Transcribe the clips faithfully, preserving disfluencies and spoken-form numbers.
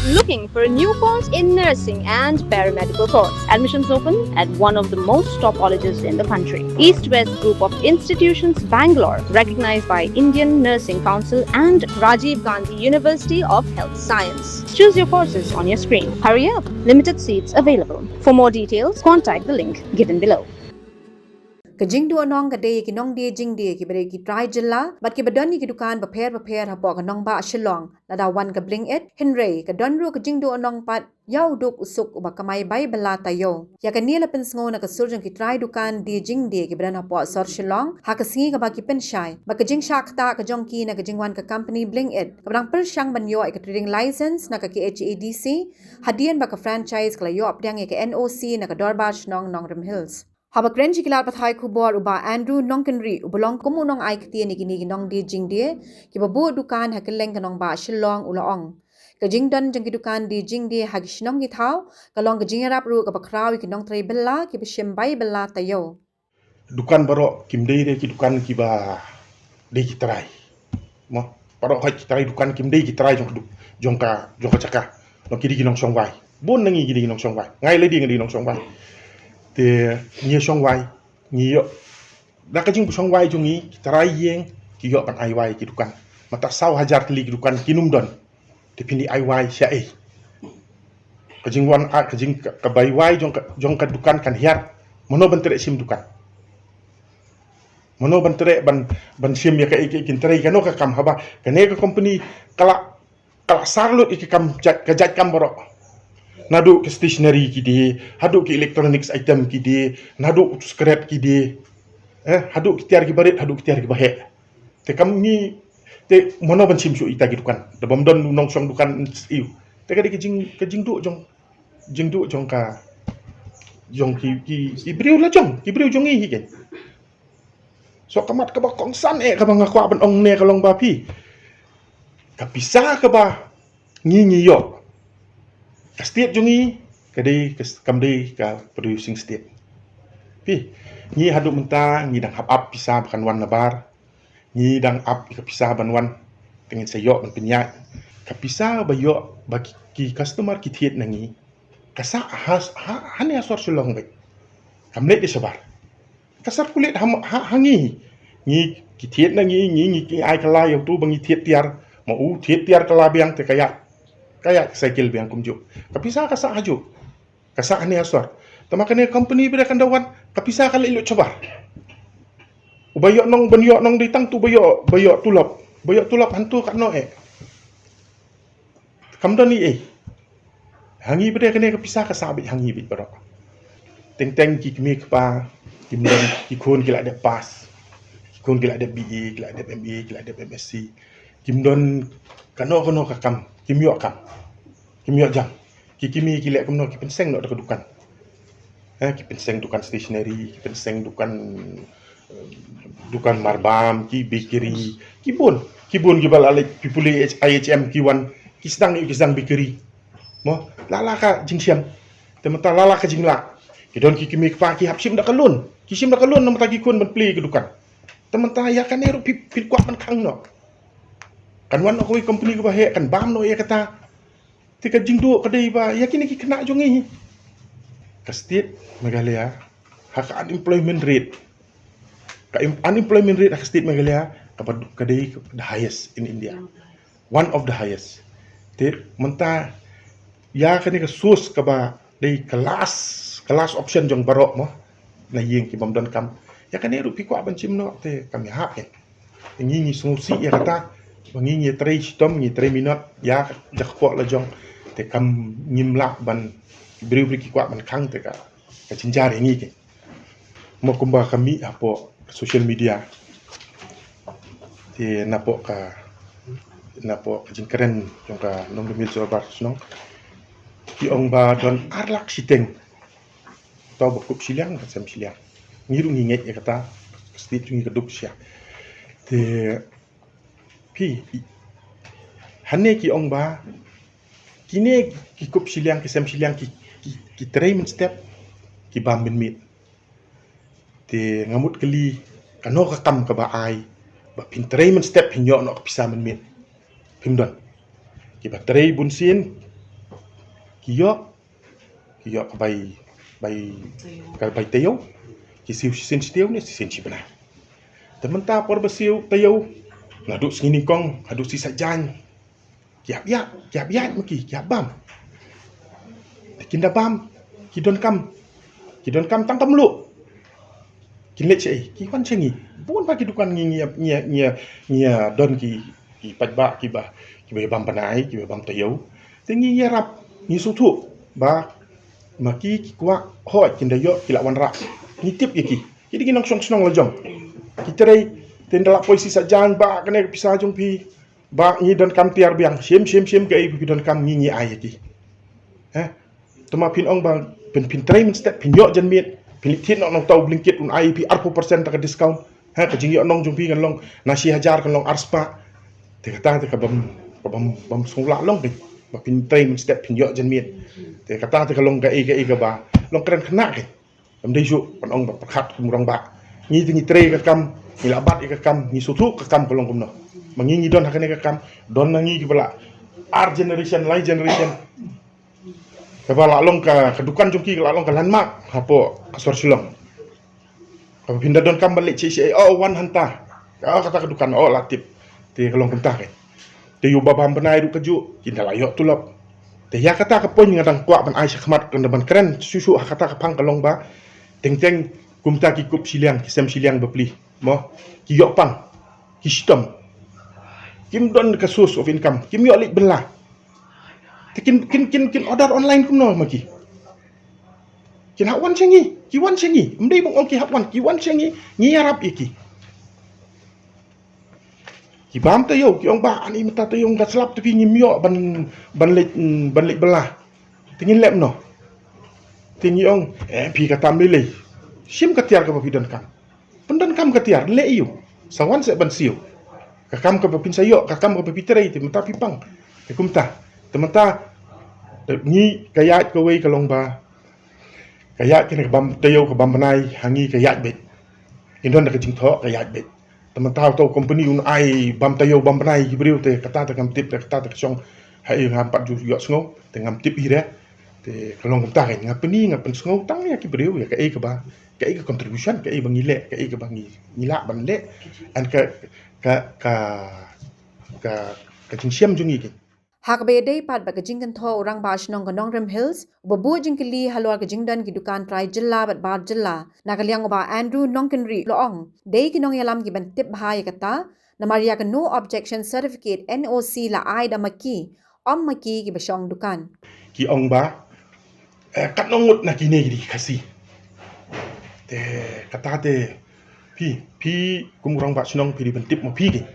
Looking for a new course in nursing and paramedical course? Admissions open at one of the most top colleges in the country. East West Group of Institutions, Bangalore, recognized by Indian Nursing Council and Rajiv Gandhi University of Health Science. Choose your courses on your screen. Hurry up, limited seats available. For more details, contact the link given below. Ka jingduh nong ka dei ïa ki nongdie jingdie kiba dei ki trai jylla bad kiba don ïa ki dukan bapher bapher hapoh ka nongbah Shillong lada wan ka Blinkit, hynrei ka don ruh ka jingduh nong pat ïa u duk u suk uba kamai bai bylla taïew. Ïa kane la pynsngew na ka sur jong ki trai dukan die jingdie kiba don hapoh sor Shillong ha ka sngi kaba ki pynshai bad ka jingshah ktah ka jong ki na ka jingwan ka company Blinkit kaba dang pyrshang ban ïoh ïa ka trading license na ka K H A D C hadien ba ka franchise ka la ïoh pdiang ïa ka N O C na ka Dorbar Shnong Nongrim Hills. Haba kren sha ki lad pathai khubor, u Bah Andrew Nongkynrih uba long kum u nongai ktien ïa kine ki nongdie jingdie kiba buh dukan ha kylleng ka nongbah Shillong u la ong, ka jingdon jong ki dukan die jingdie ha ki shnong ki thaw ka long ka jingïarap ruh kaba khraw ïa ki nongtrei bylla kiba shim bai bylla taïew. Dukan baroh kim dei re ki dukan kiba dei ki trai. Mo, baroh ki trai dukan kim dei ki trai jong ka du-, jong ka, jong ka jaka. Nong ki dei ki nongshong wai. Bun na ngi ki dei ki nongshong wai. Ngai lei dei ngi dei nongshong wai. Te ngi shong wai, ngi ïoh. Da ka jingshong wai jong ngi, ki trai ïing ki ïoh ban ai wai ki dukan. Mynta saw hajar tylli ki dukan kin ym don. Te phin ïa ai wai sha ei? Ka jingwan, ah, ka jing, ka, ka bai wai jong ka, jong ka dukan kan hiar. Mano ban treh shim dukan? Mano ban treh ban, ban shim ïa ka, ïa ka, kin trei kano ka kam haba kane ka company ka la, ka la sar lut ïa ka kam jait, ka jait kam baroh. Naduh ki stationery ki die, haduh ki electronics item ki die, naduh u scrap ki die. Eh, haduh ki tiar ki barit, haduh ki tiar ki baheh. Te kam ngi, te mano ban shim shuh ita ki dukan? Da bym don u nongshong dukan, iu. Te ka dei ka jing, ka jingduh jong, jingduh jong ka, jong ki, ki, ki briew la jong, ki briew jong ngi hi ken. So ka mat kaba kongsan eh kaba nga kwah ban ong ne ka long ba phi, ka pisa kaba ngi ngi ïoh, ka state jong ngi ka dei ka s-, kam dei ka producing state. Phi, ngi haduh mynta ngi dang hap ap pisa ba kan wan na bar. Ngi dang ap ïa ka pisa ban wan, te ngin sa ïoh ban pynïaid. Ka pisa ba ïoh ba ki, ki customer ki thied na ngi, ka sah ha, ha, hane ha sor Shillong beit. Kam leit da shabar. Ka circulate ha, ha, ha ngi. Ngi ki thied na ngi, ngi, ngi ki ai kylla ïa utu ba ngi thied tiar. Ma u thied tiar kylla biang te ka ïaid, ka ïaid ka cycle biang kumjuh. Ka pisa ka sah hajuh. Ka sah hane ha sor. Tangba kane company ba dei kan da wan, ka pisa ka leit lut shabar. Uba ïoh nong, ban ïoh nong dei tang tu ba ïoh, ba ïoh tulop. Ba ïoh tulop hangtu katno eh. Kam don ei ei. Ha ngi ba dei kane ka pisa ka sah beit ha ngi beit baroh. Teng teng ki kmie kpa, kim don, ki khun ki la dep pass. Ki khun ki la dep B A, ki la dep M A, ki la dep M S C. Kim don kano kano ka kam, kim ïoh kam. Kim ïoh jam. Ki kmie ki leh kumno, ki pynseng noh da ka dukan. Eh, ki pynseng dukan stationery, ki pynseng dukan, eh, dukan marbam, ki bakery, ki bun. Ki bun kiba la leit pule I H M ki wan, ki sdang, ki sdang bakery. Mo, la la ka jingshem. Te mynta la la ka jinglah. Ki don ki kmie kpa ki hap shim da ka loan. Ki shim da ka loan namar ta ki khun ban plie ka dukan. Te mynta ïa kane ruh phi, phi kwah ban khang noh. Kan wan noh kawei company kaba heh, kan bam noh ïa kata. Te ka jingduh ka dei ba ïa kine ki khynnah jong ngi. Ka state Meghalaya ha ka unemployment rate, ka im-, unemployment rate ha ka state Meghalaya ka ba, ka dei the highest in India. One of the highest. Te mynta ïa kane ka source kaba dei ka last, ka last option jong baroh mo, na ïing ki bym don kam. Ïa kane ruh phi kwah ban shim noh te kam ïahap eh. Ngi ngi sngewsih ïa kata ba ngi ngi trei shitom, ngi trei minot ïa ka jaka la jong. Te kam ngim lah ban, briew briew ki kwah ban khang te ka, ka jynjar ïa ngi ke. Mo kumba ka mih hapoh social media. Te napoh ka, napoh ka jingkren jong ka Nongrim Hills Dorbar Shnong. Ki ong ba don ar lak shiteng. Tau ba kup shiliang, ba sem shiliang. Ngi ruh ngi ngeit ïa kata, ka state jong ngi ka duk sha. Te phi, i-, hane ki ong ba kine ki kup shiliang, ki sem shiliang, ki, ki, ki trei mynstep, ki bam mynmiet. Te nga mut kylli, kano ka kam kaba ai ba phin trei mynstep phin ïoh noh ka pisa mynmiet? Phim don. Kiba trei bunsien, Ki ïoh, ki ïoh ka bai, bai, ka bai taïew. Ki siew shisien shi taïew ne shisien shi bnai. Te mynta por ba siew taïew, naduh sngi nyngkong haduh shi Saitjaiñ, ki hap ïaid, ki hap ïaid ma ki, ki hap bam. Te kin da bam, ki donkam, ki donkam tang ka mluh. Kin leit shaei? Ki wan sha ngi. Bun bha ki dukan ngi, ngi, ngi, ngi, ngi don ki, ki paidbah kiba, kiba bam bnai, kiba bam taïew. Te ngi ïarap, ngi sngewthuh ba ma ki, ki kwah, hooid, kin da ïoh, ki lah wanrah. Ngi tip ïa ki. Ki dei ki nongshong shnong la jong. Ki trei, te ynda la poi shi Saitjaiñ, bah kane ka pisa jong phi, bah ngi donkam tiar biang, shim, shim, shim, kaei ba phi donkam ngi, ngi ai ïa ki. Heh. Te ma phin ong ba phin, phin trei mynstep, phin ïoh janmiet, phin leit thied noh na uta u Blinkit, un ai ïa phi arphew percent ta ka discount. Heh, ka jingïoh nong jong phi kan long na shi hajar kan long arspah. Te kata te ka bym, ka bym, bym sngewlah long phi. Ba phin trei mynstep, phin ïoh janmiet. Te kata te ka long kaei, kaei kaba long kren khynnah kein. Kam dei shuh ban ong ba pyrkhat kum u rangbah. Ngi te ngi trei ka kam, ngi la bat ïa ka kam, ngi sngewthuh ka kam ka long kumno. Ma ngi ngi don ha kane ka kam, don na ngi kiba la ar generation, lai generation. Kaba la long ka, ka dukan jong ki ka la long ka landmark hapoh ka sor Shillong. Kaba phin da donkam ban leit shaei shaei, oh, wan hangta. Oh, kata ka dukan, oh, la tip. Te ka long kumta kein. Te ïa uba bam bnai ruh kajuh, kin da la ïoh tulop. Te ïa kata ka point nga dang kwah ban ai shakhmat, kan da ban kren shuh shuh ha kata ka phang ka long ba teng teng kumta ki kup shiliang, ki sem shiliang bapli, mo, ki ïoh pang, ki shitom. Kim don ka source of income, kim ïoh leit bylla. Te kin, kin, kin, kin order online kumno ma ki? Kin hap wan sha ngi, ki wan sha ngi. Ym dei ba ong ki hap wan, ki wan sha ngi, ngi ïarap ïa ki. Ki bam taïew, ki ong ba ani mynta taïew nga slap te phi, ngim ïoh ban, ban leit, mm, ban leit bylla. Te ngin leh kumno? Te ngi ong, eh, phi katam lei lei. Shim ka tiar kaba phi donkam. Pyndonkam ka tiar, leh ïa u. Sa wan seh ban siew. Ka kam kaba phin sa ïoh, ka kam kaba phi trei, te mynta phi pang. Te kumta. Te mynta, eh, ngi ka ïaid kawei ka long ba ka ïaid kane ka bam taïew ka bam bnai, ha ngi ka ïaid beit. Kin don da ka jingthoh ka ïaid beit. Te mynta uta u company un ai bam taïew bam bnai ki briew, te kata te ngam tip, te kata te ka shong. Haei ngam pat ju ïohsngew, te ngam tip hi re. Te ka long kumta kein, nga pyni, nga pynsngew tang ïa ki briew ïa kaei kaba, kaei ka contribution, kaei ba ngi leh, kaei kaba ngi, ngi lah ban leh. And ka, ka, ka, ka, ka jingshem jong ngi kein. Ha kaba ïadei pat bad ka jingkynthoh u Rangbah Shnong ka Nongrim Hills, uba buh jingkylli halor ka jingdon ki dukan trai jylla bad bar jylla, na ka liang u Bah Andrew Nongkynrih la ong, dei ki nongïalam ki ban tip bha ïa kata, namar ïa ka No Objection Certificate, N O C, la ai da ma ki, ym ma ki kiba shong dukan. Ki ong ba, eh, katno ngut na kine ki dei Khasi. Te kata te phi, phi kum u Rangbah Shnong phi dei ban tip ma phi kein.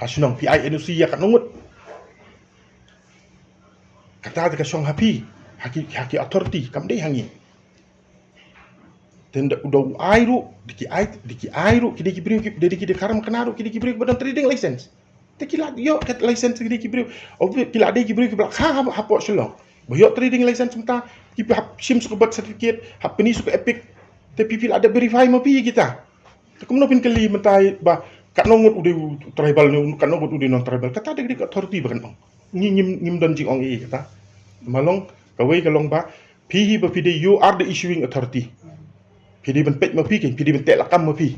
Ha shnong phi ai N O C ïa katno ngut. Kata te ka shong ha phi, ha ki, ha ki authority, kam dei ha ngi. Te ynda u da u ai ruh, da ki ai, da ki ai ruh, ki dei ki briew ki, da ki dei karam kane ruh, ki dei ki briew kiba don trading license. Te ki la ïoh ka license, ki dei ki briew, obvi-, ki la dei ki briew kiba la kha ha, hapoh Shillong. Ba ïoh trading license mynta, ki hap shim shuh ka birth certificate, hap pyni shuh ka EPIC. Te phi, phi la da verify ma phi kita. Te kumno phin kylli mynta ba katno ngut u dei u tribal ne, katno ngut u dei non tribal. Kata dei ka authority ba kan ong. Ngi ngim, ngim don jingong ei kata. Ma long kawei ka long ba phi hi ba phi dei, you are the issuing authority. Phi dei ban peit ma phi kein, phi dei ban teh lakam ma phi.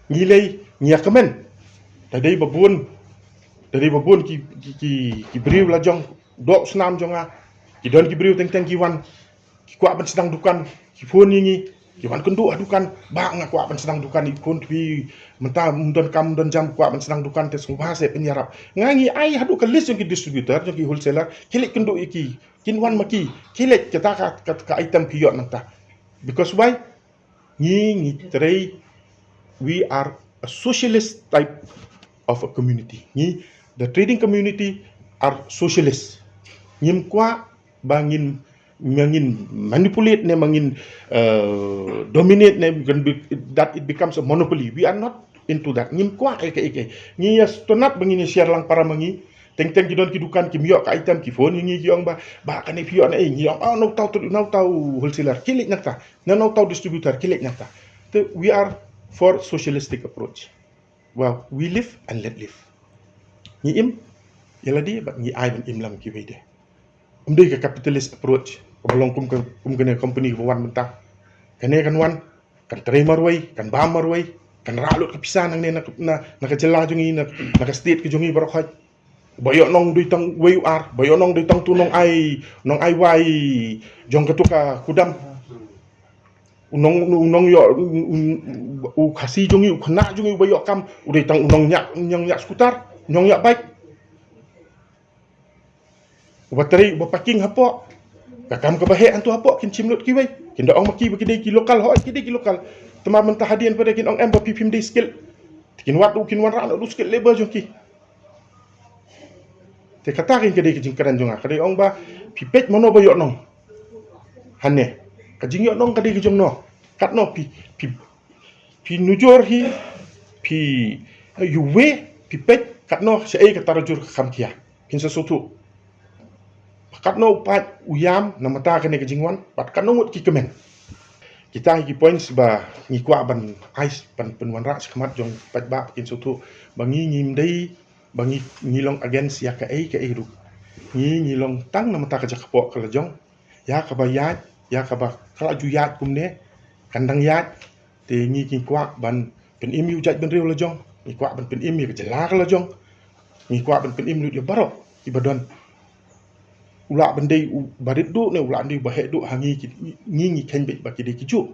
Ngi lei, ngi ïa kmen. Da dei ba bun, da dei ba bun ki, ki, ki, ki briew la jong, doh snam jong nga. Ki don ki briew teng teng ki wan. Ki kwah ban sdang dukan, ki phone ïa ngi, ki wan kynduh ha dukan, bah nga kwah ban sdang dukan, i khun phi mynta ym don kam ym don jam, kwah ban sdang dukan, te sngewbha seh pynïarap. Nga ngi ai haduh ka list jong ki distributor, jong ki wholesaler, ki leit kynduh ïa ki, kin wan ma ki, ki leit kata ka, ka, ka item phi ïoh nangta. Because why? Ngi, ngi trei, we are a socialist type of a community. Ngi, the trading community are socialist. Ngim kwah ba ngin, ma ngin manipulate ne ma ngin, uh, dominate ne, that it becomes a monopoly. We are not into that. Ngim kwah ïa kaei kaei. Ngi ïa sngewtynnat ba ngin ïa share lang para ma ngi. Teng teng ki don ki dukan kim ïoh ka item, ki phone ïa ngi, ki ong ba, ba kane phi ïoh na ei, ngi ong, oh, na uta u, na uta u wholesaler, ki leit nangta. Na uta u distributor, ki leit nangta. Te we are for socialistic approach. Well, we live and let live. Ngi im ïa lade bad ngi ai ban im lang kiwei de. Ym dei ka capitalist approach kaba long kum ka, kum kane ka company kaba wan mynta. Kane kan wan, kan trei marwei, kan bam marwei, kan rah lut ka pisa nangne na, na, na ka jylla jong ngi, na, na ka state ka jong ngi baroh khoit. Ba ïoh nong dei tang wei u ar, ba ïoh nong dei tang tu nong ai, nong ai wai jong katu ka kudam. U nong, u nong ïoh, u, u, u Khasi jong ngi, u khynnah jong ngi, u ba ïoh kam, u dei tang u nong ñiah, u nong ñiah skutar, u nong ñiah bike. U ba trei, u ba parking hapoh. Ka kam kaba heh hangtu hapoh, kin shim lut kiwei. Kin da ong ma ki ba ki dei ki local, hooid ki dei ki local. Te ma mynta hadien pat de kin ong em ba phi phim dei skilled. Te kin wad u, kin wanrah noh u skilled labour jong ki. Te kata ka dei ka jingkren jong nga, ka dei ong ba phi peit mano ba ïoh nong. Hangne ka jingïoh nong ka dei ka jong no. Katno phi, phi, phi nujor hi, phi, eh, ïuwe, phi peit katno shaei ka tarajur ka kham khia. Kin sa sngewthuh ba katno u paid u ïam na mynta kane ka jingwan, bad katno ngut ki kmen. Kita hi ki points ba ngi kwah ban ai, ban pynwanrah shakhmat jong paidbah kin sngewthuh ba ngi ngim dei ba ngi, ngi long against ïa kaei kaei ruh. Ngi, ngi long tang na mynta ka jaka poh ka la jong. Ïa kaba ïaid, ïa kaba ka la ju ïaid kumne, kan dang ïaid. Te ngi, ngi kwah ban pynim ïa u jaitbynriew la jong, ngi kwah ban pynim ïa ka jylla ka la jong, ngi kwah ban pynim lut ïa baroh kiba don. U lah ban dei u barit duh ne u lah ban dei u baheh duh ha ngi ki, ngi, ngi kheiñ beit ba ki dei kijuh.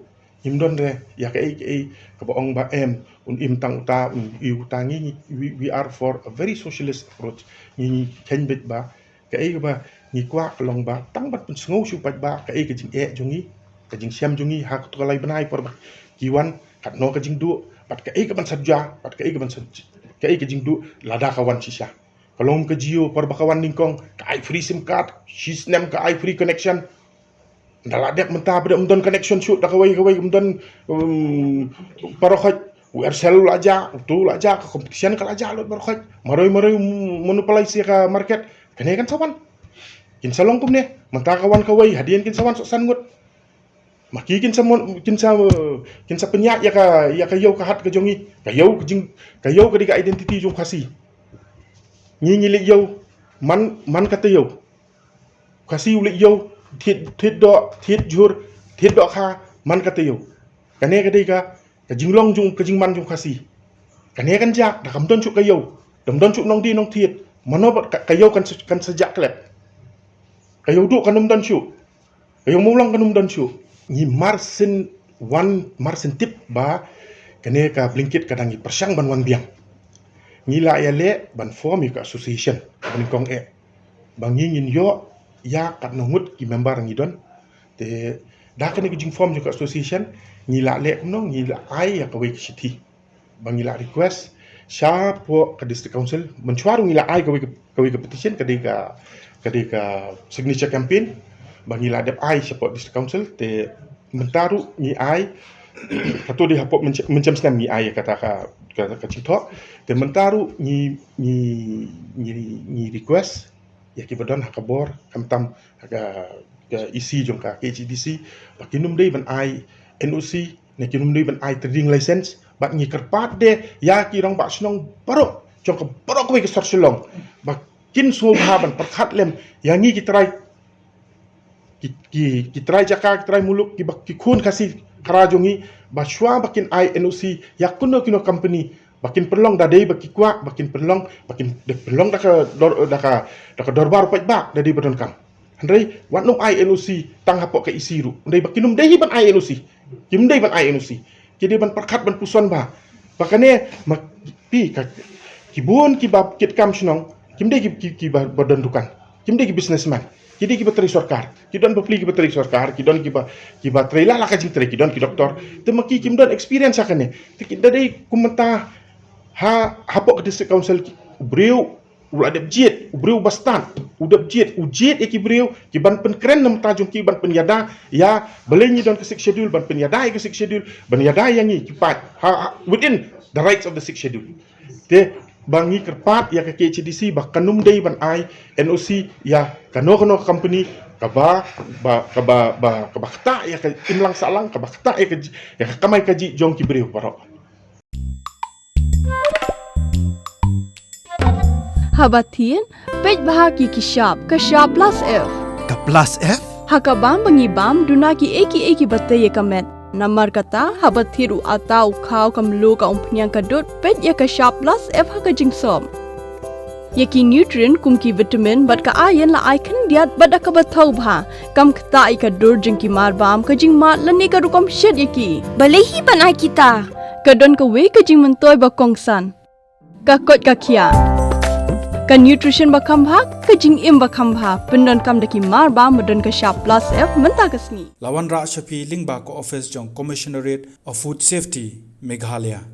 Ngim don re ïa kaei kaei kaba ong ba em, un im tang uta, un im uta, ngi, ngi, we, we are for a very socialist approach. Ngi, ngi kheiñ beit ba kaei kaba ngi kwah ka long ba tang ban pynsngew sha u paidbah kaei ka jingeh jong ngi, ka jingshem jong ngi ha kato ka lai bnai por ba ki wan, katno ka jingduh, bad kaei ka ban sa jia, bad kaei ka ban sa, kaei ka jingduh lada ka wan shisha. Ka long ka Jio, por ba ka wan nyngkong ka ai free sim card, shi snem ka ai free connection. Nda la dep mynta ba dep ym don connection shuh da kawei kawei, ym don, um, baroh khoit, u Aircel u la jah, uto u la jah, ka competition ka la jah lut baroh khoit. Marwei marwei, um, monopolize ïa ka market. Kane kan sa wan. Kin sa long kumne. Mynta ka wan kawei, hadien kin sa wan soh san ngut. Ma ki kin sa mon-, kin sa, kin sa pynïaid ïa ka, ïa ka ïew ka hat ka jong ngi. Ka ïew ka jing, ka ïew ka dei ka identity jong Khasi. Ngi, ngi leit ïew man, man ka taïew. Khasi u leit ïew thied, thied doh, thied jhur, thied dohkha man ka taïew. Kane ka dei ka, ka jinglong jong, ka jingman jong Khasi. Kane kan jia da kam don shuh ka ïew, da kam don shuh nongdie nongthied. Mano ba ka, ka ïew kan sa, kan sa jah klet. Ka ïew duh kan ym don shuh. Ka ïew mawlong kan ym don shuh. Ngi mar syn wan, mar syn tip ba kane ka blinket ka dang ngi pyrshang ban wan biang. Ngi la ïaleh ban form ïa ka association kaba nyngkong eh, ba ngi ngin ïoh ïa katno ngut ki member ngi don. Te da kane ka jingform jong ka association ngi la leh kumno, ngi la ai ïa kawei ka shithi ba ngi la request shapoh ka District Council. Mynshuwa ruh ngi la ai kawei ka, kawei ka petition, ka dei ka, ka dei ka signature campaign ba ngi la dep ai shapoh District Council. Te mynta ruh ngi ai, kato dei hapoh mynshem, mynshem snem ngi ai kata ka, ka, ka jingthoh. Te mynta ruh ngi, ngi, ngi, ngi request ïa kiba don ha ka bor, khamtam ha ka, ka E C jong ka K H A D C, ba kin ym dei ban ai N O C, ne kin ym dei ban ai trading license, bad ngi kyrpad de ïa ki rangbah shnong baroh jong ka baroh kawei ka sor Shillong ba kin sngewbha ban pyrkhat lem ïa ngi ki trai, ki, ki, ki trai jaka, ki trai muluk, kiba, ki khun Khasi khara jong ngi, ba shuwa ba kin ai N O C ïa kino kino company, ba kin pynlong da dei ba ki kwah, ba kin pynlong, ba kin dei pynlong da ka dor, da ka, da ka dorbar paidbah, da dei ba donkam. Hynrei wat nym ai N O C tang hapoh ka E C ruh. Hynrei ba kin ym dei hi ban ai N O C. Kim dei ban ai N O C. Ki dei ban pyrkhat ban puson bha. Ba kane ma, phi ka, ki bun kiba kit kam shnong, kim dei ki, ki, kiba, ba don dukan. Kim dei ki businessman. Ki dei kiba trei sorkar. Ki don bapli kiba trei sorkar, ki don kiba, kiba trei la la ka jingtrei, ki don ki doktor. Te ma ki kim don experience ha kane. Te ki da dei kumta ha, hapoh ka District Council ki, u briew u la dep jied, u briew ba stad, u dep jied, u jied ïa ki briew ki ban pynkren na bynta jong ki, ban pynïada ïa, balei ngi don ka Sixth Schedule, ban pynïada ïa ka Sixth Schedule, ban ïada ïa ngi ki paid ha, ha, within the rights of the Sixth Schedule. Te ba ngi kyrpad ïa ka K H A D C ba kan ym dei ban ai N O C ïa kano kano company kaba, ba, kaba, ba, kaba ktah ïa ka imlang sahlang, kaba ktah ïa ka ji-, ïa ka kamai kajih jong ki briew baroh. Haba thied, peit bha ki, ki shap, ka shap plus F. Ka Plus F? Ha ka bam ba ngi bam, duna ki ei ki ei ki ba tei ïa ka met. Namar kata, haba thied u ata, u khaw, ka mluh, ka umphniang, ka dud, peit ïa ka shap Plus F ha ka jingsop. Ïa ki nutrient kum ki vitamin bad ka iron la ai khyndiat bad da kaba thaw bha. Kam ktah ïa ka dur jong ki marbam, ka jingmad lane ka rukom shet ïa ki. Balei hi ban ai kita? Ka don kawei ka jingmyntoi ba kongsan. Ka koit ka khiah. Ka nutrition ba kham bha, ka jingim ba kham bha, pyndonkam da ki marbam ba don ka shap Plus F mynta ka sngi. La wanrah sha phi lyngba ka office jong Commissionerate of Food Safety, Meghalaya.